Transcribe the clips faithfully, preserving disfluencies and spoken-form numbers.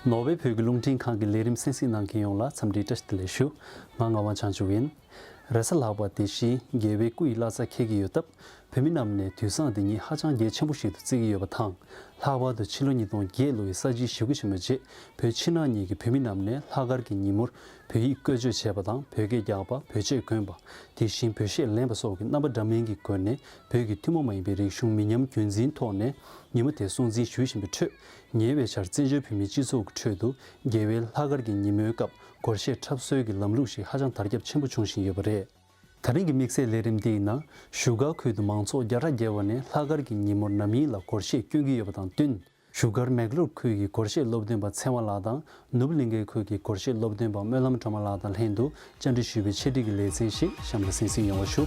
ནོར་ཝེ་བོད་ཀྱི་རླུང་འཕྲིན་ཁང་གི་ལས་རིམ་གསན་གཟིགས་གནང་མཁན་ཡོངས་ལ་འཚམས་འདྲིའི་བཀྲ་ཤིས་བདེ་ལེགས་ཞུ། ང་ངག་དབང་བྱང་ཆུབ་ཡིན། རེས་གཟའ་ལྷག་པ་དེ་བཞིན་རྒྱལ་བའི་སྐུ་ཡི་བླ་གཟའ་འཁེལ་གྱི་ཡོད་སྟབས། བོད་མི་རྣམས་ནས་དུས་བཟང་འདི་ཉིད་ཧ་ཅང་གལ་ཆེན་པོ་ཞིག་ཏུ་བརྩི་གི་ཡོད་པ་དང་། ལྷག་པར་དུ་ཕྱི་ལོ་ཉིས་སྟོང་བརྒྱད་ལོ་ཡི་གསར་བརྗེའི་ཞེ་པོ་ཆེན་པོའི་རྗེས་བོད་ཕྱི་ནང་གཉིས་ཀྱི་བོད་མི་རྣམས་ནས་ལྷག་དཀར་གྱི་ཉིན་མོར་བོད་ཡིག་བཀོལ་སྤྱོད་བྱས་པ་དང་། བོད་སྐད་རྒྱག་པ། བོད་ཆས་གོན་པ། དེ་བཞིན་བོད་གཞས་ལེན་པ་སོགས་ཀྱི་རྣམ་པ་འདྲ་མིན་གྱི་སྒོ་ནས་བོད་ཀྱི་ཐུན་མོང་མ་ཡིན་པའི་རིག་གཞུང་མི་ཉམས་རྒྱུན་འཛིན་ཐོག་ནས་ཉིན་མོ་དེ་སྲུང་བརྩི་ཞུ་བཞིན་པའི་ཁྲོད། ཉེ་བའི་ཆར་བཙན་བྱོལ་བོད་མིའི་སྤྱི་ཚོགས་ཀྱི་ཁྲོད་དུ་རྒྱལ་བའི་ལྷག་དཀར་གྱི་ཉིན་མོའི་སྐབས་སྒོར་གཞས་འཁྲབ་སྲོལ་གྱི་ལམ་ལུགས་ཤིག་ཧ་ཅང་དར་ཁྱབ་ཆེན་པོ་བྱུང་བཞིན་ཡོད་པ་རེད། ད་རིང་གི་དམིགས་བསལ་ལས་རིམ་འདིའི་ནང་བཞུགས་སྒར་ཁུལ་དུ་མང་ཚོགས་བརྒྱ་ཕྲག་བརྒལ་བ་ནས་ལྷག་དཀར་གྱི་ཉིན་མོར་ནམ་ཡིན་ལ་སྒོར་གཞས་སྐྱོན་གྱི་ཡོད་པ་དང་བསྟུན། བཞུགས་སྒར་མེག་ལོར་ཁུལ་གྱི་སྒོར་གཞས་སློབ་སྟོན་པ་ཚེ་དབང་ལགས་དང་ནོར་བུ་གླིང་གའི་ཁུལ་གྱི་སྒོར་གཞས་སློབ་སྟོན་པ་སྨོན་ལམ་སྒྲོལ་མ་ལགས་དང་ལྷན་དུ་བཅར་འདྲི་ཞུས་པའི་ཆེད་སྒྲིག་གི་ལེ་ཚན་ཞིག་གཤམ་ལ་གསན་གཟིགས་ཡོང་བ་ཞུ།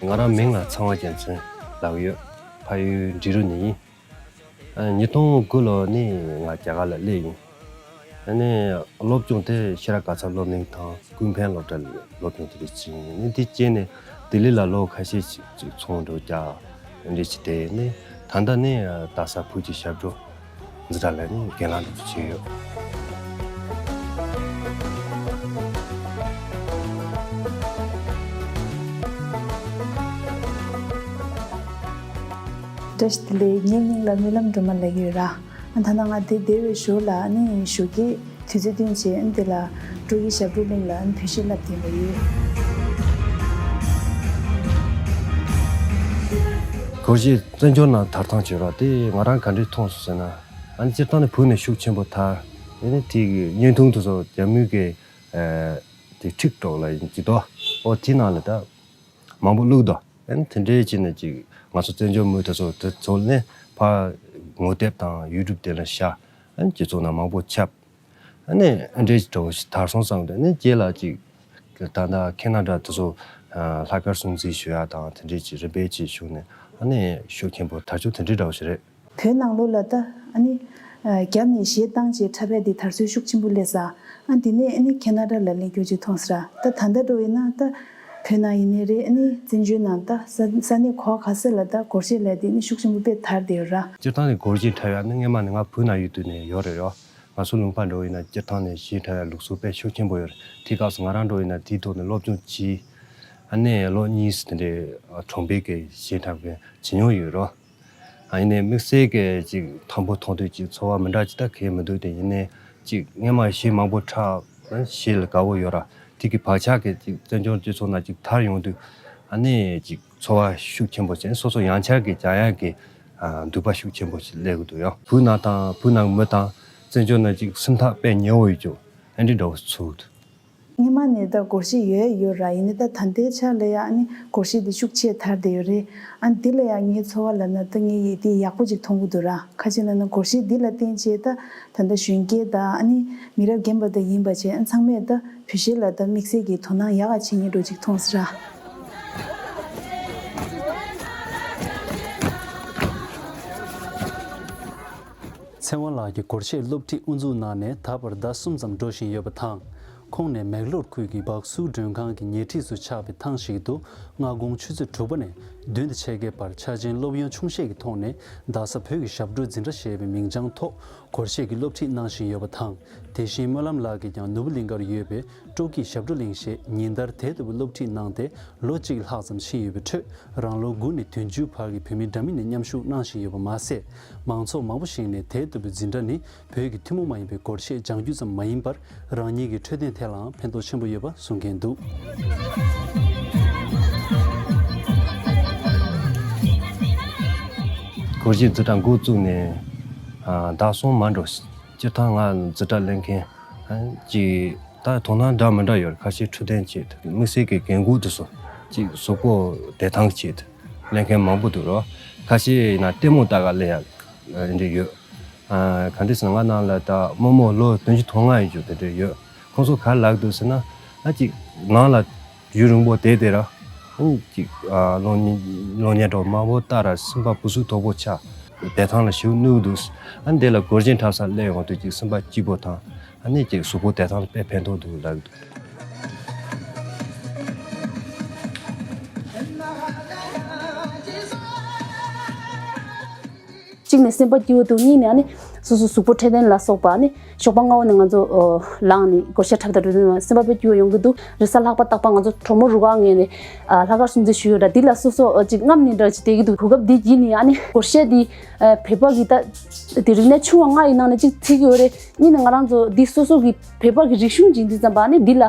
ང་རང་མིང་ལ་ཚེ་དབང་རྒྱལ་མཚན་ལབ་ཡོད། ཕ་ཡུལ་འབྲི་རུ་ནས་ཡིན། ཨ། ཉིས་སྟོང་དགུ་ལོ་ནས་ང་རྒྱ་གར་ལ་སླེབས་ཡིན། ཨ་ནི་སློབ་སྦྱོང་དེ་ཤེས་རབ་དགའ་ཚལ་སློབ་གླིང་དང་ཀུན་ཕན་སློབ་གྲྭ་ལ་སློབ་སྦྱོང་དེ་འདྲ་བྱས་ཡིན། ཨ་ནི་དེ་རྗེས་ནས་ལྡི་ལི་ལ་ལོ་ཁ་ཤས་ཅིག་ཅིག་ཚོང་འགྲོ་རྒྱག་འདྲ་བྱས་ཏེ་ནི་ད་ལྟ་ནི་རྡ་ས་བོད་ཀྱི་ཞབས་བྲོ་འཛིན་གྲྭ་ལ་ནི་རྒན་ལགས་འདྲ་བྱས་ཡོད། བཀྲ་ཤིས་བདེ་ལེགས། ངའི་མིང་ལ་སྨོན་ལམ་སྒྲོལ་མ་ལབ་ཀྱི་ཡོད་ར། ཨ། ད་ནང་ང་འདི་བསྡད་པའི་ཞོར་ལ་ཨ་ནི་ཞོགས་ཀས་དུས་ཚོད་བཏོན་བྱས་ཨ་ནི་འདི་ལ་སྤྲོ་སྐྱིད་ཞབས་བྲོ་གླིང་ལ་ཨ་ནི་བོད་གཞས་བསླབ་བསྡད་པ་ཡོད། སྒོར་གཞས་བཙན་བྱོལ་ནང་དར་ཐང་བྱེད་རོགས་དེ་ང་རང་ག་འདྲས་མཐོང་སོང་ཟེར་ན། ཨ་ནི་སྤྱིར་བཏང་ནས་བོད་ནས་ཤུགས་ཆེན་པོ་དར། ཨ་ནི་དེ་གི་བརྙན་ཐུང་དེ་ཚོ་རྒྱ་མི་གི་ཨ་དེ་ཊིག་ཊོག་ལ་ཡིན་གྱི་དོ། ཨོ་དེ་ནང་ལ་ད་མང་པོ་བླུགས་དོ། ཨ་ནི་དེ་འདྲའི་བྱས་ནས་ཅིག་ང་ཚོ་བཙན་བྱོལ་མི་དེ་ཚོ་དེ་ཚོ་ནས་ཕར་ངོ་དེབ་དང་ཡུ་ཊུབ་དེ་ལ་བཞག་ཨ་ནི་སྤྱི་ཚོགས་ནང་མང་པོ་ཁྱབ། ཨ་ནི་ཨ་འདྲའི་འདྲ་བོ་ཞིག་དར་སོང་བསམ་སྟེ་ཨ་ནི་རྗེས་ལ་ཅིག་ད་ལྟ་ཁེ་ན་ཌ་དེ་ཚོ་ལྷག་དཀར་སྲུང་བརྩི་ཞུ་ཡག་དང་དེ་འདྲའི་ཅིག་རིམ་པས་ཅིག་ཞུགས་ནས་ཨ་ནི་ཤུགས་ཆེན་པོ་དར་རྒྱུ་དེ་འདྲའི་འདྲ་བོ་ཞིག་རེད། བོད་ནང་ལོགས་ལ་ད་ཨ་ནི་རྒྱབ་ནས་གཞས་བཏང་བྱས་འཁྲབ་ཡག་དེ་དར་སྲོལ་ཤུགས་ཆེན་པོ་སླེབས་ས། ཨ་དེ་ནས་ཨ་ནི་ཁེ་ན་ཌ་ལ་སླེབས་རྒྱུ་ཅིག་མཐོང་སོང་ར། ད་ད་ལྟ་འགྲོ་ཡིན་ན་ད་བོད་ནང་ཡིན་ནའི་རེད། ཨ་ནི་བཙན་བྱོལ་ནང་ད་ས་ས་གནས་ག་བ་ག་ས་ལ་ད་སྒོར་གཞས་ལབ་དེ་ཨ་ནི་ཤུགས་ཆེན་པོ་དཔེ་དར་བསྡད་ཡོད་ར། སྤྱིར་བཏང་ནས་སྒོར་གཞས་འཁྲབ་ཡག་ནི་སྔོན་མ་ནས་ང་བོད་ནང་ཡོད་དུས་ནས་ཡོད་རེད་རོ། ང་ཚོ་ལུང་པ་འགྲོ་ཡིན་ན་སྤྱིར་བཏང་ནས་གཞས་འཁྲབ་ཡག་ལུགས་སྲོལ་དཔེ་ཤུགས་ཆེན་པོ་ཡོད་རེད། དེའི་སྐབས་སུ་ང་རང་འགྲོ་ཡིན་ན་དེའི་ཐོག་ནས་སློབ་སྦྱོང་བྱས། ཨ་ནི་ལོ་གཉིས་དེ་འདྲའི་གྲོང་པའི་གི་གཞས་འཁྲབ་མཁན་བྱེད་མྱོང་ཡོད་རོ། ཨ་ཡིན་ནའི་དམིགས་བསལ་གི་ཅིག་དང་པོ་མཐོང་དུས་ཅིག་ཚོར་བ་མི་འདྲ་ཅིག་ད་གང་ཡང་མི་འདུག་དེ་ཡིན་ནའི་ཅིག་སྔོན་མ་གཞས་མང་པོ་འཁྲབ་གཞས་ལ་དགའ་བོ་ཡོད་ར། དེ་གི་བག་ཆགས་གི་ཅིག་བཙན་བྱོལ་སྤྱི་ཚོགས་ནང་ཅིག་དར་ཡོང་དུས་ཨ་ནི་ཅིག་ཚོར་བ་ཤུགས་ཆེན་པོ་ཅན་སོ་སོ་ཡང་བསྐྱར་གི་སྦྱང་ཡག་གི་ཨ་འདུན་པ་ཤུགས་ཆེན་པོ་ཞིག་སླེབས་ཀྱི་འདུག་ཡང་བོད་ནང་དང་བོད་ནང་མི་དང་བཙན་བྱོལ་ནང་ཅིག་སེམས་ཐག་དཔེ་ཉེ་བོ་ཡོད་ཅོག་ཨ་འདྲི་འདྲ་བོ་ཚུགས་འདུག་སྔོན་མ་ནས་ད་སྒོར་གཞས་ཡོད་ཡོད་ར། ཡིན་ནའི་ད་ད་ལྟའི་ཆ་ལ་ཡ་ཨ་ནི་སྒོར་གཞས་འདི་ཤུགས་ཆེ་དར་བསྡད་ཡོད་རེད། ཨ་འདི་ལ་ཡ་ངའི་ཚོར་བ་ལབ་ན་ད་ངས་ཡི་འདི་ཡག་པོ་ཅིག་མཐོང་གི་འདུག་ར། ཁ་ཅིག་ལབ་ན་སྒོར་གཞས་འདི་ལ་བརྟེན་བྱས་ད་ད་ལྟ་གཞོན་སྐྱེས་དང་ཨ་ནི་མི་རབས་རྒན་པ་དང་ཡིན་པ་བྱས་ཨ་ཚང་མས་ད་བོད་གཞས་ལ་ད་དམིགས་བསལ་གྱི་དོ་སྣང་ཡག་ག་བྱེད་མཁན་འདྲ་ཅིག་མཐོང་སོང་ར། ཚེ་དབང་ལགས་ཀྱིས་སྒོར་གཞས་སློབ་ཁྲིད་དབུ་འཛུགས་གནང་ནས་ད་བར་ཟླ་གསུམ་ཙམ་འགྲོ་བཞིན་ཡོད་པ་དང་། ཁོང་ནས་མེག་ལོར་ཁུལ་གྱི་སྦག་སུའུ་མགྲོན་ཁང་གི་ཉེ་འཁྲིས་སུ་ཆགས་པའི་ཐང་ཞིག་ཏུ་སྔ་དགོང་ཆུ་ཚོད་དྲུག་པ་ནས་བདུན་དང་ཕྱེད་ཀའི་བར་འཆར་ཅན་སློབ་ཡོན་ཆུང་ཤོས་ཀྱི་ཐོག་ནས་རྡ་ས་བོད་ཀྱི་ཞབས་བྲོ་འཛིན་གྲྭ་ཞེས་པའི་མིང་བྱང་ཐོག་སྒོར་གཞས་ཀྱི་སློབ་ཁྲིད་གནང་བཞིན་ཡོད་པ་དང་། དེ་བཞིན་སྨོན་ལམ་ལགས་ཀྱིས་ཀྱང་ནོར་བུ་གླིང་ཁར་ཡོད་པའི་སྤྲོ་སྐྱིད་ཞབས་བྲོ་གླིང་ཞེས་ཉིན་ལྟར་དེ་ལྟ་བུའི་སློབ་ཁྲིད་གནང་སྟེ། ལོ་གཅིག་ལྷག་ཙམ་ཕྱིན་ཡོད་པའི་ཁྲོད། རང་ལོ་དགུ་ནས་བདུན་ཅུའི་བར་གྱི་བོད་མི་འདྲ་མིན་ནས་མཉམ་ཞུགས་གནང་བཞིན་ཡོད་པ་མ་ཟད། མང་ཚོགས་མང་པོ་ཞིག་ནས་དེ་ལྟ་བུའི་འཛིན་གྲྭ་ནི་བོད་ཀྱི་ཐུན་མོང་མ་ཡིན་པའི་སྒོར་གཞས་སྦྱང་རྒྱུ་ཙམ་མ་ཡིན་པར། རང་ཉིད་ཀྱི་འཕྲོད་བསྟེན་ཐད་ལའང་ཕན་ཐོགས་ཆེན་པོ་ཡོད་པ་གསུང་མཁན་འདུག་སྒོར་གཞས་འཛིན་གྲྭ་འགོ་བཙུགས་ནས་ཟླ་གསུམ་མ་འགྲོ། སྤྱིར་བཏང་ང་འཛིན་གྲྭ་ལེན་མཁན་ཅིག་ད་དོ་སྣང་འདྲ་མི་འདྲ་ཡོད་རེད། ཁ་ཤས་འཕྲོད་བསྟེན་ཆེད་དུ་དམིགས་བསལ་གྱི་འགན་འཁུར་དུ་སོང་ཅིག་གཟུགས་པོ་བདེ་ཐང་ཆེད་དུ་ལེན་མཁན་མང་པོ་འདུག་རོ། ཁ་ཤས་ཡིན་ན་ལྟད་མོ་ལྟ་ག་སླེབས་ཡག་འདྲ་ཡོད། ག་འདྲ་ཟེར་ན་ང་ནང་ལ་ད་རྨོ་མོ་ལོ་བདུན་ཅུ་དོན་ལྔ་ཡོད་ཅོག་དེ་འདྲ་ཡོད། ཁོང་ཚོ་ག་རེ་ལབ་འདུག་ཟེར་ན་ཨ་ཅིག་ནང་ལ་ཡུན་རིང་པོ་བསྡད་དེ་ར། ཨུ་ཅིག་ཨ་གློག་བརྙན་གློག་བརྙན་འདྲ་མང་པོ་ལྟ་ར་སེམས་པ་སྦུ་སུབ་དོག་པོ་ཆགས། བདེ་ཐང་ལ་ཞེ་པོ་གནོད་འདུག་ཨ་འདི་ལ་སྒོར་གཞས་འཁྲབ་སར་སླེབས་ཡོང་དུས་ཅིག་སེམས་པ་སྐྱིད་པོ་དང་ཨ་ནི་ཅིག་གཟུགས་པོ་བདེ་ཐང་ལ་དཔེ་ཕན་ཐོགས་འདུག་ལབ་ཀྱི་འདུག་གཅིག་ནས་སེམས་པ་སྐྱིད་པོ་འདུག་གཉིས་ནས་ཨ་ནི་སོ་སོ་གཟུགས་པོ་འཕྲོད་བསྟེན་ལ་སོགས་པ་ཨ་ནི་ཞོགས་པ་སྔ་པོ་ནས་ང་ཚོ་ལངས་ནས་སྒོར་གཞས་འཁྲབ་དང་འགྲོ་དུས་སེམས་པ་དཔེ་སྐྱིད་པོ་ཡོང་གི་འདུག་རེས་གཟའ་ལྷག་པ་རྟག་པར་ང་ཚོ་གྲོགས་མོ་རུ་ཁག་ངོས་ནས་ལྷག་དཀར་སྲུང་བརྩི་ཞུས་ཡོད་ར། འདི་ལ་སོ་སོ་ཅིག་རྔམ་ནས་འདྲ་ཅིག་བསྡད་ཀྱི་འདུག་གོ་སྐབས་འདི་བརྒྱུད་ནས་ཨ་ནི་སྒོར་གཞས་འདི་བོད་པ་གི་ད་དེ་རིག་གནས་ཆུང་བ་ལྔ་ཡི་ནང་ནས་གཅིག་བརྩི་གི་ཡོད་རེད། གཉིས་ནས་ང་རང་ཚོ་འདི་སོ་སོ་གི་བོད་པ་གི་རིག་གཞུང་ཅིག་འདི་ཙམ་པ་ཨ་ནི་འདི་ལ་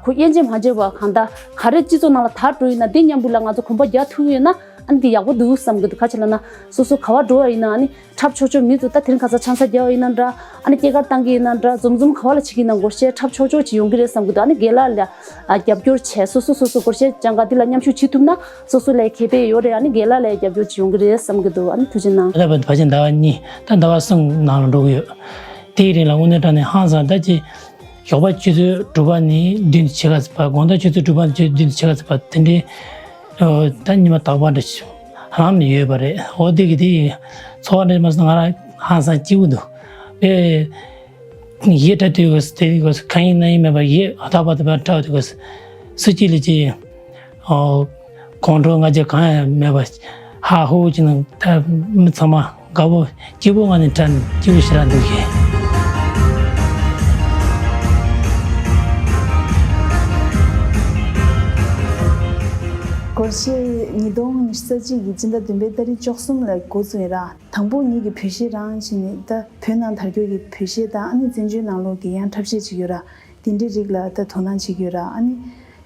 ཁོ་དབྱེ་འབྱེད་མ་བྱས་པ་གང་ལྟར་ག་རེ་སྤྱི་ཚོགས་ནང་ལ་དར་འགྲོ་ཡིན་ན་འདི་མཉམ་པོ་ལ་ང་ཚོ་གོམ་པ་རྒྱག་ཐུབ་ཀྱི་ཡོད་ན། ཨ་ནི་འདི་ཡག་པོ་འདུག་བསམ་གྱི་འདུག་ག་ཅི་ལབ་ན་སོ་སོ་ག་བ་འགྲོ་བ་ཡིན་ན་ཨ་ནི་འཁྲབ་ཆོག་ཆོག་མི་ཚོ་ད་དེ་རིང་ཁ་སང་ཆང་ས་རྒྱག་པ་ཡིན་ན་འདྲ། ཨ་ནི་སྐྱེས་སྐར་བཏང་གི་ཡིན་ན་འདྲ། འཛོམས་འཛོམས་ག་བ་ལ་བྱེད་ཀྱི་ཡིན་ན་སྒོར་གཞས་འཁྲབ་ཆོག་ཆོག་ཅིག་ཡོང་གི་རེད་བསམ་གྱི་འདུག་ཨ་ནི་རྒན་ལགས་ལ་རྒྱབ་སྐྱོར་བྱས་སོ་སོ་སོ་སོ་སྒོར་གཞས་སྦྱང་ག་འདི་ལ་མཉམ་ཞུགས་བྱེད་ཐུབ་ན་སོ་སོ་ལ་ཁེ་ཕན་ཡོད་རེད། ཨ་ནི་རྒན་ལགས་ལ་རྒྱབ་སྐྱོར་ཅིག་ཡོང་གི་རེད་བསམ་གྱི་འདུག་ཨ་ནི་ཐུགས་རྗེ་གནང་། ད་ལྟ་བར་དུ་ཕལ་ཆེར་ཟླ་བ་གཉིས་ད་ཟླ་བ་གསུམ་ནང་ལ་འགྲོ་གི་ཡོད། དེའི་རིང་ལ་དངོས་གནས་དྲང་གནས་ཧང་སང་ད་ཅི། ཞོགས་པ་ཆུ་ཚོད་དྲུག་པ་ནས་བདུན་དུ་ཕྱེད་ཀ་ཙམ་བར། དགོང་དག་ཆུ་ཚོད་དྲུག་པ་ནས་བདུན་དུ་ཕྱེད་ཀ་ཙམ་བར་དེ་འདྲའི་ཨོ་ད་ཉི་མ་རྟག་པར་འདྲ་ཞིག་རང་ནས་ཡོད་པ་རེད། འོ་དེ་གི་དེ་ཚོར་བ་འདྲ་མ་སོང་ང་རང་ཧང་སང་སྐྱིད་པོ་འདུག་ཨེ་ཡི་གེ་འཁྲབ་དུས་གོ་དེ་གོ་གང་ཡིན་ན་ཡིན་མེད་པ་ཡི་གེ་ཨ་ད་པ་ད་པ་འཁྲབ་དུས་གོ་སུ་གཅིག་ལ་ཅི་ཨོ། ཁོང་ཁྲོ་ང་ཚོ་གང་ཡང་མེད་པ་ཧ་ཧུ་ཅི་ན་ད་མི་ཚང་མ་དགའ་པོ་སྐྱིད་པོ་ངང་ནས་འཁྲབ་ནས་སྐྱིད་པོ་ཞེ་དྲག་འདུག་གས། སྒོར་གཞས་ཉིས་སྟོང་ཉི་ཤུ་རྩ་གཅིག་གི་སྤྱི་ཟླ་བདུན་པའི་ཏ་རིག་བཅུ་གསུམ་ལ་འགོ་བཙུགས་ཡིན་ར། དང་པོ་ངེད་ཀྱི་བོད་གཞས་རང་བྱས་ནས་ད་བོད་ནང་དར་རྒྱས་ཀྱི་བོད་གཞས་དང་ཨ་ནི་བཙན་བྱོལ་ནང་ལོགས་ཀྱི་ཡང་འཁྲབ་གཞས་ཅིག་ཡོད་ར། དེ་འདྲའི་རིགས་ལ་ད་དོ་སྣང་བྱེད་ཀྱི་ཡོད་ར། ཨ་ནི།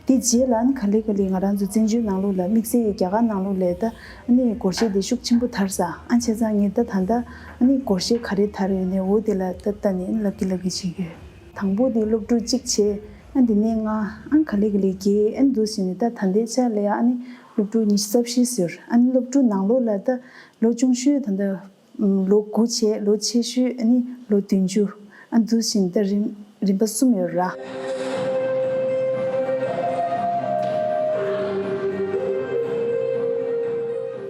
དེ་རྗེས་ལ་ཨ་ནི་ག་ལེ་ག་ལེ་ང་རང་ཚོ་བཙན་བྱོལ་ནང་ལོགས་ལ་དམིགས་བསལ་གྱི་རྒྱ་གར་ནང་ལོགས་ལ་ད་ཨ་ནི་སྒོར་གཞས་དེ་ཤུགས་ཆེན་པོ་དར་ས། ཨ་བྱས་ཙང་ངས་ད་ད་ལྟ་ཨ་ནི་སྒོར་གཞས་ག་རེ་དར་ཡོད་ནའི་འོ་དེ་ལ་ད་ལྟ་ནས་ལབ་ཀྱི་ལབ་ཀྱི་བྱེད་ཀྱི་ཡོད། དང་པོ་དེ་སློབ་ཕྲུག་གཅིག་བྱས། ཨ་དེ་ནས་ལྔ། ཨ་ག་ལེ་ག་ལེ་བརྒྱད། ཨ་འདུག་བྱས་ནས་ད་ད་ལྟའི་ཆ་ལ་ཡ་ཨ་ནི་སློབ་ཕྲུག་ཉི་ཤུ་རྩ་བཞི་ཟེར། ཨ་ནི་སློབ་ཕྲུག་ནང་ལོགས་ལ་ད་ལོ་ཆུང་ཤོས་ད་ལྟ་ལོ་དགུ་བྱས། ལོ་ཆེ་ཤོས་ཨ་ནི་ལོ་བདུན་ཅུ། ཨ་འདུག་བཞིན་ད་རིམ་རིམ་པ་གསུམ་ཡོད་ར།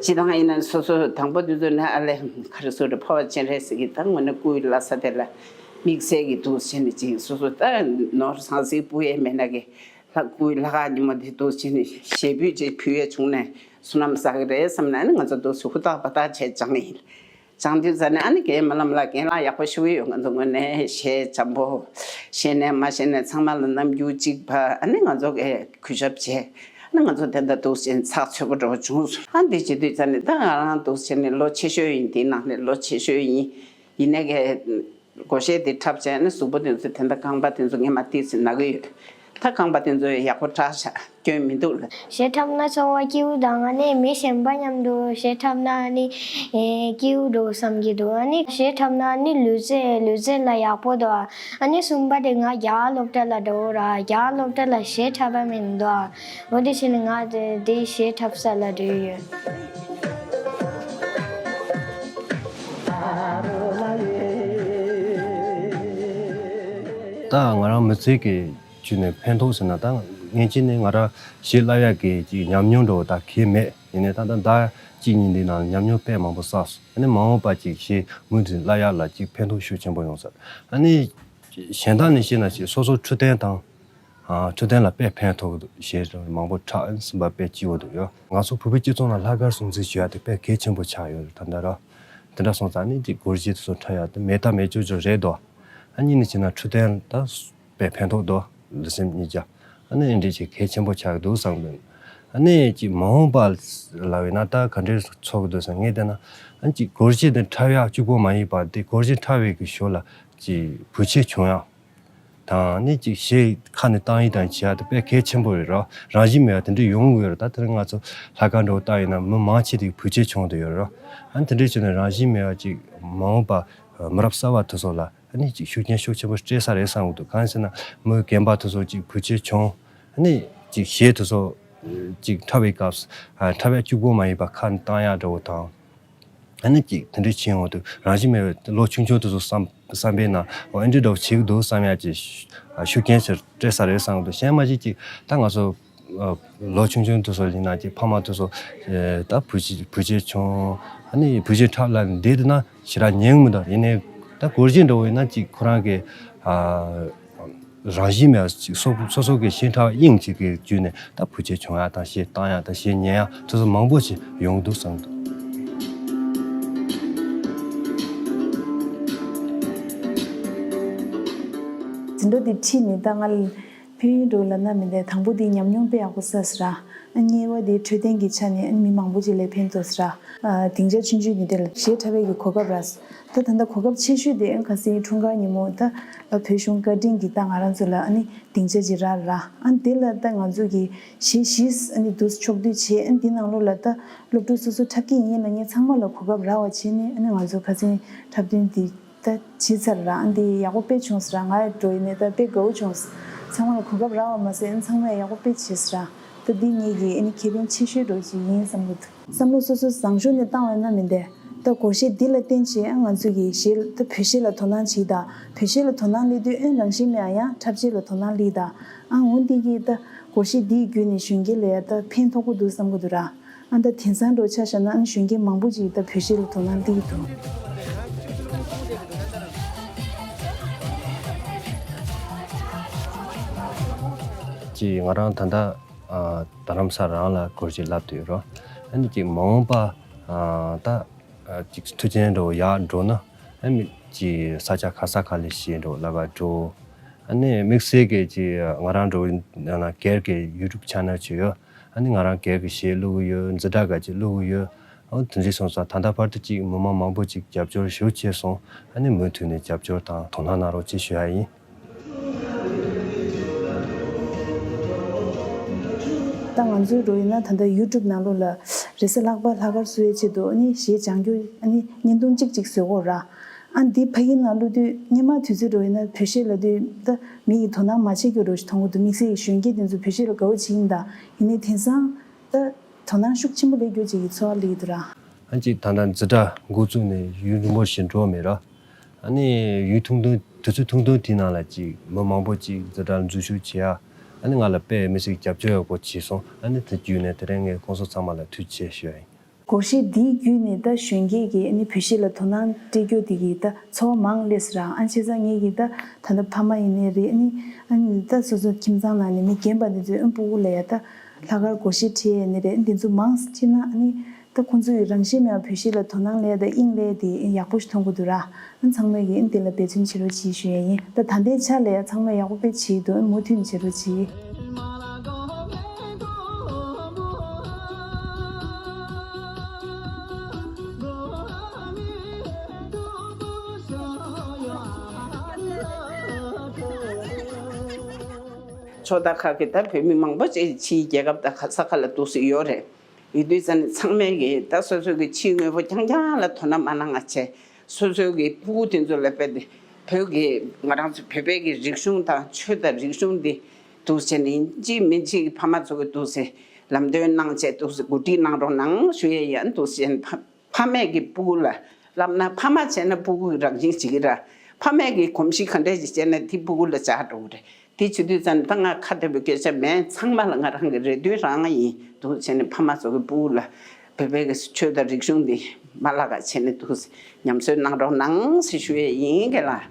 སྤྱིར་བཏང་ཡིན་ན་སོ་སོ་དང་པོ་དུས་ཚོད་ནས་ཨ་ལས་ག་རེ་ཟེར་རེད། ཕོ་བ་ཅན་རེད་ཟེར་གི་ད་དངོས་གནས་སྐུའི་བླ་གཟའ་དེ་ལ་དམིགས་བསལ་གྱི་འདུག་བྱས་ནས་ཅིག་སོ་སོ་ད་ནོར་ཟང་ཟིང་སྤུ་ཡས་མེད་ན་གི་ལྷ་སྐུའི་ལྷ་ཁང་ཉིན་མོ་དེ་འདུག་བྱས་ནས་ཞལ་ཕུད་ཅིག་ཕུལ་ཡས་བྱུང་ནས་བསོད་ནམས་བསགས་གི་རེད་བསམ་ནས་ཨ་ནི་ང་ཚོ་འདུག་སེ་ཧུར་ཐག་འབད་ཐག་བྱས་སྦྱངས་ཡིན། སྦྱང་དུས་ཙ་ནས་ཨ་ནི་རྒན་རྨི་ལམ་ལ་རྒན་ལགས་ཡག་པོ་ཞུ་གི་ཡོད། ང་ཚོ་དངོས་གནས་གཞས་འཇམ་པོ། ཤེས་ནས་མ་ཤེས་ནས་ཚང་མ་ལ་རྣམ་འགྱུར་གཅིག་པ། ཨ་ནི་ང་ཚོ་གིས་གུས་ཞབས་བྱས། ཨ་ནི་ང་ཚོ་དེ་འདྲ་འདུག་སེ་ཚགས་ཚུད་པོ་འདྲ་བོ་བྱུང་སོང་། ཨ་འདི་བྱེད་དུས་ཙ་ནས་ད་ང་རང་འདུག་སེ་ནས་ལོ་ཆེ་ཤོས་ཡིན། དེའི་ནང་ནས་ལོ་ཆེ་ཤོས་ཡིན། ཡིན་ནའི་གི་སྒོར་གཞས་དེ་འཁྲབ་བྱས་ནས་གཟུགས་པོ་དེ་ཚོ་དེ་འདྲ་རྐང་པ་དེ་ཚོ་ངས་མར་ཏོག་ཙམ་ན་གི་ཡོད། ད་རྐང་པ་དེ་ཚོ་ཡག་པོ་དྲག་ཤག་སྐྱོན་མི་འདུག་ལ། གཞས་འཁྲབ་ན་ཚོར་བ་སྐྱིད་པོ་དང་ཨ་ནི་མི་གཞན་པ་མཉམ་དུ་གཞས་འཁྲབ་ན་ཨ་ནི་ཨེ་སྐྱིད་པོ་འདུག་བསམ་གྱི་འདུག་ཨ་ནི་གཞས་འཁྲབ་ན་ཨ་ནི་ལུས་རྩལ་ལུས་རྩལ་ལ་ཡག་པོ་འདུག་ཨ་ནི་གསུམ་པ་དེ་ང་རྒྱ་གར་སློབ་གྲྭ་ལ་འགྲོ་ར། རྒྱ་གར་སློབ་གྲྭ་ལ་གཞས་འཁྲབ་པ་མིན་འདུག་འོ་དེ་བྱས་ནས་ང་དེ་དེ་གཞས་འཁྲབ་ས་ལ་འགྲོ་ཡི་ཡོད། ད་ང་རང་མི་ཚེ་གི་བཅུད་ནས་ཕན་ཐོགས་ཟེར་ན་ད་ངས་ཅི་ནས་ང་རང་གཞས་བསླབ་ཡག་གི་ཅིག་ཉམས་མྱོང་འདྲ་བོ་ད་གང་ཡང་མེད། ཡིན་ནའི་ད་ད་ཟླ་གཅིག་གཉིས་འདི་ནང་ཉམས་མྱོང་དཔེ་མང་པོ་བསགས་སོང་། ཨ་ནི་མ་འོངས་པ་ཅིག་གཞས་མུ་མཐུད་བསླབ་ཡག་ལ་ཅིག་ཕན་ཐོགས་ཤུགས་ཆེན་པོ་ཡོང་ས། ཨ་ནི་གཞན་དག་ནས་བཤད་ན་ཅིག་སོ་སོ་འཕྲོད་བསྟེན་དང་། ཨ་འཕྲོད་བསྟེན་ལ་དཔེ་ཕན་ཐོགས་གི་འདུག་གཞས་མང་པོ་འཁྲབ་ཟིན་པ་དཔེ་སྐྱིད་པོ་འདུག་ཡོད། ང་ཚོ་བོད་པའི་སྤྱི་ཚོགས་ནང་ལྷག་དཀར་སྲུང་བརྩི་ཞུ་ཡག་དེ་དཔེ་གལ་ཆེན་པོ་ཆགས་ཡོད་རེད་ད་ལྟ་ར། དེ་འདྲ་སོང་ཙང་ནི་ཅིག་སྒོར་གཞས་དེ་ཚོ་འཁྲབ་ཡག་དེ་མེད་ཐབས་མེད་ཅོ་ཅོ་རེད་དོ། ཨ་གཉིས་ནས་བྱས་ན་འཕྲོད་བསྟེན་ད་དཔེ་ཕན་ཐོགས་དོ། ལུས་སེམས་གཉིས་ཀ་ཨ་ནི་འདི་འདྲ་ཅིག་གལ་ཆེན་པོ་ཆགས་ཀྱི་འདུག་བསམ་གི་འདུག་ཨ་ནི་ཅིག་མ་འོངས་པ་ལ་བས་ན་ད་ག་འདྲས་ཚོར་གི་འདུག་ཟེར་ངས་བལྟས་ན། ཨ་ནི་ཅིག་སྒོར་གཞས་དེ་འཁྲབ་ཡག་གཅིག་པོ་མ་ཡིན་པ་དེ་སྒོར་གཞས་འཁྲབ་པའི་གི་ཞོར་ལ་ཅིག་བུ་ཆེ་ཆུང་ཡག་དང་ནི་ཅིག་གཞས་ཁ་ནས་བཏང་ཡིག་དང་བྱེད་ཡག་དེ་དཔེ་གལ་ཆེན་པོ་རེད་རོ། རང་བཞིན་མེད་པ་དེ་འདྲ་ཡོང་གི་ཡོད་རེད། ད་དེ་རིང་ང་ཚོ་ལྷ་ཁང་འགྲོ་བཏང་ཡིན་ན་མི་མང་ཆེ་དེ་བུ་ཆེ་ཆུང་དེ་ཡོད་རེད་རོ། ཨ་ནི་དེ་འདྲ་བྱས་ནས་རང་བཞིན་མེད་པ་ཅིག་མ་འོངས་པ་མི་རབས་གསར་པ་དེ་ཚོ་ལ་ཨ་ནི་ཅིག་ཤུགས་རྐྱེན་ཤུགས་ཆེན་པོ་སྤྲད་ས་རེད་བསམ་གི་འདུག་གང་ཟེར་ན་མི་རྒན་པ་དེ་ཚོ་ཅིག་བུ་ཆེ་ཆུང་ཨ་ནི་ཅིག་གཞས་དེ་ཚོ་ཅིག་འཁྲབ་པའི་སྐབས་ཨ་འཁྲབ་ཡག་གཅིག་པོ་མ་ཡིན་པ་ཁ་ནས་བཏང་ཡག་འདྲ་བོ་དང་། ཨ་ནི་ཅིག་དེ་འདྲ་བྱེད་ཡོང་དུས་རང་བཞིན་མེད་པའི་ལོ་ཆུང་ཆུང་དེ་ཚོ་བསམ་བསམ་པའི་ནང་འོ་ཨེ་འདྲ་འདྲ་བོ་བྱེད་ཀྱི་འདུག་བསམ་ཡག་ཅིག་ཤུགས་རྐྱེན་ཞིག་སྤྲད་ས་རེད་བསམ་གི་འདུག་གཞན་མ་གཞི་ཅིག་ད་ང་ཚོ་ལོ་ཆུང་ཆུང་དེ་ཚོ་ཡིན་ན་ཅིག་ཕ་མ་དེ་ཚོ་ད་བུ་ཆེ་བུ་ཆེ་ཆུང་ཨ་ནི་བུ་ཆེ་འཁྲབ་ལ་བསྡད་དེ་ན་ཞེ་དྲག་ཉན་གི་མི་འདུག་ཡིན་ནའི་ད་སྒོར་གཞས་འདྲ་བོ་ཡིན་ན་ཅིག་ཁོ་རང་གི་རང་བཞིན་མེད་པ་ཅིག་སོ་སོ་སོ་གི་གཞས་འཁྲབ་དབྱིངས་གཅིག་གི་བརྒྱུད་ནས་ད་བུ་ཆེ་ཆུང་ཡག་དང་གཞས་བཏང་ཡག་དང་གཞས་ཉན་ཡག་དེ་ཚོ་མང་པོ་ཞིག་ཡོང་གི་འདུག་བསམ་གི་འདུག་འགྲོ་འདི་ཁྲིད་ནས་ད་ང་ལ་ཕན་ཡོན་འགྲོ་ལབ་ན་མི་འདུག་དང་པོ་འདི་ཉམས་མྱོང་དཔེ་ཡག་པོ་བསགས་ཟེར་ར། ཨ་གཉིས་པ་འདི་འཕྲོད་བསྟེན་གྱི་ཆ་ནས་ཨ་མི་མང་པོ་ཅིག་ལ་ཕན་ཐོགས་ཟེར་ར། ཨ་སྡིངས་ཆ་ཆུང་ཆུང་འདི་འདྲ་ལ་གཞས་འཁྲབ་པའི་གི་གོ་སྐབས་རག་སོང་། ད་ད་ལྟ་གོ་སྐབས་ཆེ་ཤོས་དེ་ཨ་ཁ་སང་འཁྲུངས་སྐར་ཉིན་མོ་ད་ཨ་བོད་གཞུང་བཀའ་དྲིན་གྱིས་ད་ང་རང་ཚོ་ལ་ཨ་ནི་སྡིངས་ཆ་ཅིག་རག་ར། ཨ་འདི་ལ་ད་ང་ཚོ་གི་གཞས་བཞི་ཨ་ནི་འདུག་ཕྱོགས་བསྡུས་བྱས། ཨ་འདི་ནང་ལོགས་ལ་ད་སློབ་ཕྲུག་སོ་སོ་འཁྲབ་ཀྱི་ཡིན་ལབ་མཁན་ཚང་མ་ལ་གོ་སྐབས་རག་པ་བྱས་ནས་ཨ་ནི་ང་ཚོ་ཁ་སང་འཁྲབ་སྟོན་འདི་ད་བྱས་ཚར་ར། ཨ་འདི་ཡག་པོ་དཔེ་བྱུང་ཟེར་ར། ང་འགྲོ་ཡིན་ནས་ད་དཔེ་དགའ་བོ་བྱུང་། ཚང་མ་ལ་གོ་སྐབས་རག་པ་མ་ཟད་ཨ་ཚང་མས་ཡག་པོ་དཔེ་བྱས་ཟེར་ར། ད་འདི་ངེད་ཀྱི་ཨ་ནི་ཁེ་ཕན་ཆེ་ཤོས་འགྲོ་ཅིག་ཡིན་བསམ་གི་འདུག་བསམ་བློ་སོ་སོ་བཟང་ཤོས་ནས་བཏང་བས་ན་མི་འདས། ད་སྒོར་གཞས་འདི་ལ་བརྟེན་བྱས་ཨ་ང་ཚོ་གི་གཞས་ད་བོད་གཞས་ལ་དོ་སྣང་བྱེད་ད། བོད་གཞས་ལ་དོ་སྣང་སླེབས་དུས་ཨ་རང་བཞིན་མེད་ཨ་ཡང་འཁྲབ་ཆས་ལ་དོ་སྣང་སླེབས་ད། ཨ་འོ་འདི་གི་ད་སྒོར་གཞས་འདིའི་བརྒྱུད་ནས་གཞོན་སྐྱེས་ལ་ཡ་ད་ཕན་ཐོགས་པོ་འདུག་བསམ་གི་འདུག་ར། ཨ་ད་དེང་སང་འགྲོ་ཆ་བཞག་ན་ཨ་གཞོན་སྐྱེས་མང་པོ་ཅིག་ད་བོད་གཞས་ལ་དོ་སྣང་སླེབས་འདུག་ཅིག་ང་རང་ད་ལྟ་ཨ་རྡ་རམ་ས་ལ་རང་ལ་སྒོར་གཞས་བསླབ་བསྡད་ཡོད་རོ། ཨ་ནི་ཅིག་མ་འོངས་པ་ཨ་ད་ཨ་ཅིག་མཐུ་ཆེན་འགྲོ་ཡག་འགྲོ་ན་ཨ་ནི་ཅིག་ས་ཆ་ག་ས་ག་ལ་གཞས་འགྲོ་བསླབ་པ་འགྲོ། ཨ་ནི་དམིགས་བསལ་གྱི་ཅིག་ང་རང་འགྲོ་ན་སྒེར་གྱི་ཡུ་ཊུབ་ཆེ་ནལ་ཅིག་ཡོད། ཨ་ནི་ང་རང་སྒེར་གྱི་གཞས་བླུག་གི་ཡོད། འཛིན་གྲྭ་ག་ཅིག་བླུག་གི་ཡོད། ཨོ་དེ་འདྲ་སོང་ཙང་ད་ལྟ་བར་དུ་ཅིག་མི་མང་མང་པོ་ཅིག་རྒྱབ་སྐྱོར་ཞེ་པོ་བྱས་སོང་། ཨ་ནི་མུ་མཐུད་ནས་རྒྱབ་སྐྱོར་དང་དོ་སྣང་གནང་རོགས་ཅེས་ཞུ་ཡ་ཡིན། ད་ང་ཚོའི་འགྲོ་ཡིན་ན་ད་ལྟ་ཡུ་ཊུབ་ནང་ལོགས་ལ་རེས་གཟའ་ལྷག་པ་ལྷག་དཀར་བསུ་བའི་ཆེད་དུ་ཨ་ནི་གཞས་སྦྱང་རྒྱུ་ཨ་ནི་བརྙན་ཐུང་གཅིག་གཅིག་བཟོས་ཀྱི་ཡོད་ར། ཨ་འདི་ཕ་གིའི་ནང་བླུགས་དུས་སྔོན་མ་དུས་ཚོད་འགྲོ་ཡིན་ན་བོད་གཞས་ལབ་དུས་ད་མི་ཡིས་དོ་སྣང་མ་བྱེད་རྒྱུ་འདྲ་ཞིག་མཐོང་གི་འདུག་དམིགས་བསལ་གྱི་གཞོན་སྐྱེས་དེ་ཚོ་བོད་གཞས་ལ་དགའ་བོ་བྱེད་ཡིན་ད། ཡིན་ནའི་དེང་སང་ད་དོ་སྣང་ཤུགས་ཆེན་པོ་སླེབས་རྒྱུ་ཅིག་གི་ཚོར་བ་སླེབས་ཀྱི་འདུག་ར། ཨ་ཅིག་ད་ལྟ་འཛིན་གྲྭ་འགོ་བཙུགས་ནས་ཡུན་རིང་པོ་ཞིག་འགྲོ་མེད་ར། ཨ་ནི་ཡུན་ཐུང་ཐུང་དུས་ཚོད་ཐུང་ཐུང་དེའི་ནང་ལ་ཅིག་མི་མང་པོ་ཅིག་འཛིན་གྲྭར་འཛུལ་ཞུགས་བྱེད་ཡ། ཨ་ནི་ང་ལ་དཔེ་མི་སྲིད་རྒྱབ་སྐྱོར་ཡག་པོ་བྱས་སོང་། ཨ་ནི་དེ་བརྒྱུད་ནས་དེ་རིང་ངས་ཁོང་ཚོ་ཚང་མ་ལ་ཐུགས་རྗེ་ཆེ་ཞུ་ཡ་ཡིན། སྒོར་གཞས་འདིའི་བརྒྱུད་ནས་ད་གཞོན་སྐྱེས་ཀྱིས་ཨ་ནི་བོད་གཞས་ལ་དོ་སྣང་སྤྲད་རྒྱུ་དེ་གིས་ད་ཚོར་བ་མང་སླེབས་སོང་ར། ཨ་བྱས་ཙང་ངེད་ཀྱིས་ད་ད་ལྟ་ཕ་མ་ཡིན་ནའི་རེད། ཨ་ནི་ཨ་ནི་ད་སོ་སོ་ཁྱིམ་ཚང་ནང་ནས་མི་རྒན་པ་དེ་ཚོས་ཨ་ནི་སྤུ་གུ་ལ་ཡ་ད་ལྷག་དཀར་སྒོར་གཞས་ཁྲིད་ཡས་ནི་རེད། ཨ་ནི་དེ་ཚོ་མང་སྤྱིར་ན་ཨ་ནི་ད་ཁོང་ཚོ་ཡི་རང་བཞིན་མེད་པ་བོད་གཞས་ལ་དོ་སྣང་སླེབས་ད་དབྱིངས་སླེབས་དེ་ཡག་པོ་ཞིག་མཐོང་གི་འདུག་ར། ཨ་ནི་ཚང་མས་ཀྱིས་ཨ་ནི་དེ་ལ་འབད་བརྩོན་བྱེད་རོགས་གྱིས་ཞུ་ཡས་ཡིན། ད་ད་ལྟའི་ཆ་ལ་ཡ་ཚང་མས་ཡག་པོ་དཔེ་བྱེད་ཀྱི་འདུག་ཨ་ནི་མུ་མཐུད་ནས་བྱེད་རོགས་གྱིས། ཕྱོགས་མཐའ་ཁག་གི་ད་བོད་མི་མང་པོ་ཅིག་ཕྱིའི་རྒྱལ་ཁབ་དང་ག་ས་ག་ལ་འདུག་སེ་ཡོད་རེད། ཡོད་དུས་ཙང་ནས་ཚང་མས་ཀྱིས་ད་སོ་སོ་གི་ཕྱིའི་དངོས་པོ་རྐྱང་རྐྱང་ལ་དོ་སྣང་མ་གནང་བ་བྱས། སོ་སོ་གི་སྤུ་གུ་དེ་ཚོ་ལ་དཔེ་དེ་བོད་ཀྱི་ང་རང་ཚོ་བོད་པའི་གི་རིག་གཞུང་དང་ཆོས་དང་རིག་གཞུང་འདི་འདུག་སེ་བྱས་ནས་ཡིན་གཅིག་མིན་གཅིག་གི་ཕ་མ་ཚོ་གི་འདུག་སེ་ལམ་སྟོན་གནང་བྱས་འདུག་སེ་གོ་སྒྲིག་གནང་རོགས་གནང་ཞུ་ཡས་ཡིན། འདུག་སེ་བྱས་ནས་ཕ་ཕ་མས་ཀྱི་སྤུ་གུ་ལ་བསླབ་ན་ཕ་མ་བྱས་ན་སྤུ་གུ་གི་རང་བཞིན་ཞིག་གི་ར། ཕ་མས་ཀྱི་གོམས་གཤིས་ག་འདྲས་ཞིག་བྱས་ན་དེ་སྤུ་གུ་ལ་འཇགས་འགྲོ་གི་རེད། དེ་བྱེད་དུས་ཙམ་ད་ང་ཁ་བདེ་པོའི་སྐད་ཆ་མེད། ཚང་མ་ལ་ང་རང་གི་རེ་འདུན་རང་ཡིན། འདུག་བྱས་ནས་ཕ་མ་ཚོ་གི་སྤུ་གུ་ལ་བོད་པའི་གི་ཆོས་དང་རིག་གཞུང་འདི་མ་བརླག་ག་བྱས་ནས་འདུག་ཉམས་གསོ་གནང་རོགས་གནང་ཟེར་ཞུ་ཡས་ཡིན་ག་ལ།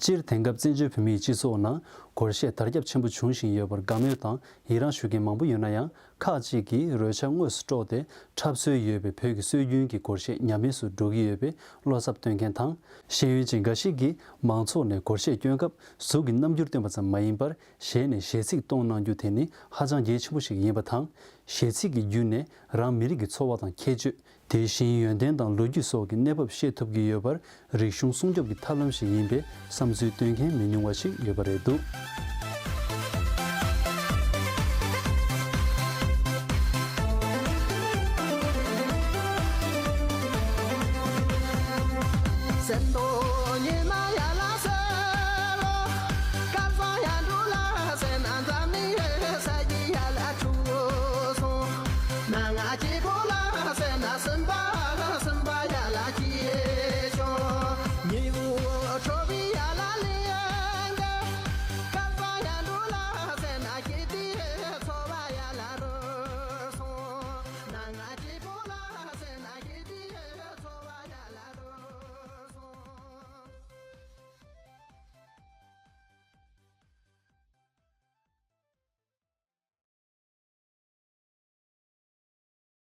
སྤྱིར་དེང་སྐབས་བཙན་བྱོལ་བོད་མིའི་སྤྱི་ཚོགས་ནང་སྒོར་གཞས་དར་ཁྱབ་ཆེན་པོ་འབྱུང་བཞིན་ཡོད་པར་དགའ་མོས་དང་ཡི་རངས་ཞུ་མཁན་མང་པོ་ཡོད་ན་ཡང་། ཁག་ཅིག་གིས་རོལ་ཆ་དངོས་སུ་དཀྲོགས་ཏེ་འཁྲབ་སྲོལ་ཡོད་པའི་བོད་ཀྱི་སྲོལ་རྒྱུན་གྱི་སྒོར་གཞས་ཉམས་དམས་སུ་འགྲོ་གི་ཡོད་པའི་བློ་འཚབ་བཏོན་མཁན་དང་། ཤེས་ཡོན་ཅན་འགའ་ཞིག་གིས་མང་ཚོགས་ནས་སྒོར་གཞས་སྐྱོན་སྐབས་གཟུགས་ཀྱི་རྣམ་འགྱུར་སྟོན་པ་ཙམ་མ་ཡིན་པར། གཞས་ནས་གཞས་ཚིག་གཏོང་གནང་རྒྱུ་དེ་ནི་ཧ་ཅང་གལ་ཆེན་པོ་ཞིག་ཡིན་པ་དང་། གཞས་ཚིག་གི་བརྒྱུད་ནས་རང་མི་རིགས་ཀྱི་འཚོ་བ་དང་ཁྱད་ཆོས། དེ་བཞིན་ཡོན་ཏན་དང་ལོ་རྒྱུས་སོགས་ཀྱི་གནས་བབ་ཤེས་ཐུབ་ཀྱི་ཡོད་པར། རིག་གཞུང་སྲུང་སྐྱོབ་ཀྱི་ཐབས་ལམ་ཞིག་ཡིན་པའི་བསམ་ཚུལ་བཏོན་མཁན་མི་ཉུང་བ་ཞིག་ཡོད་པ་རེད་འདུག